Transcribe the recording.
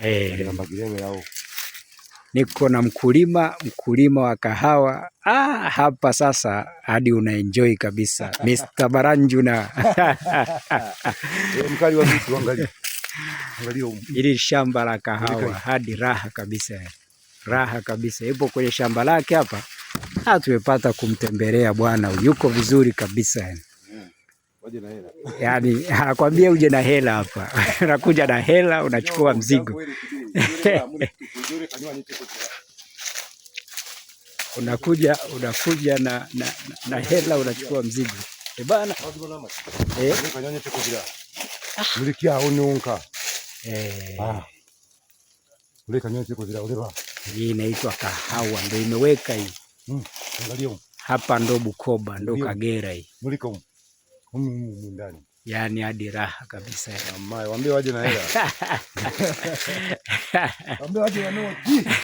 Eh, niko na mkulima, mkulima wa kahawa. Ah, hapa sasa hadi una enjoy kabisa Mr. Baranjuna. Mkali wa vitu, angalia. Angalia hili shamba la kahawa hadi raha kabisa, raha kabisa, ipo kwenye shamba lake hapa. Ah, tumepata kumtembelea bwana, yuko vizuri kabisa. Yaani anakwambia uje na hela hapa unakuja na hela unachukua mzigo unakuja na hela unachukua mzigo e bana eh. Hii inaitwa kahawa ndo imeweka hii hapa, ndo Bukoba ndo Kagera hii ndani. Yaani hadi raha kabisa. Waambie waje na hela. Waambie waje na noti.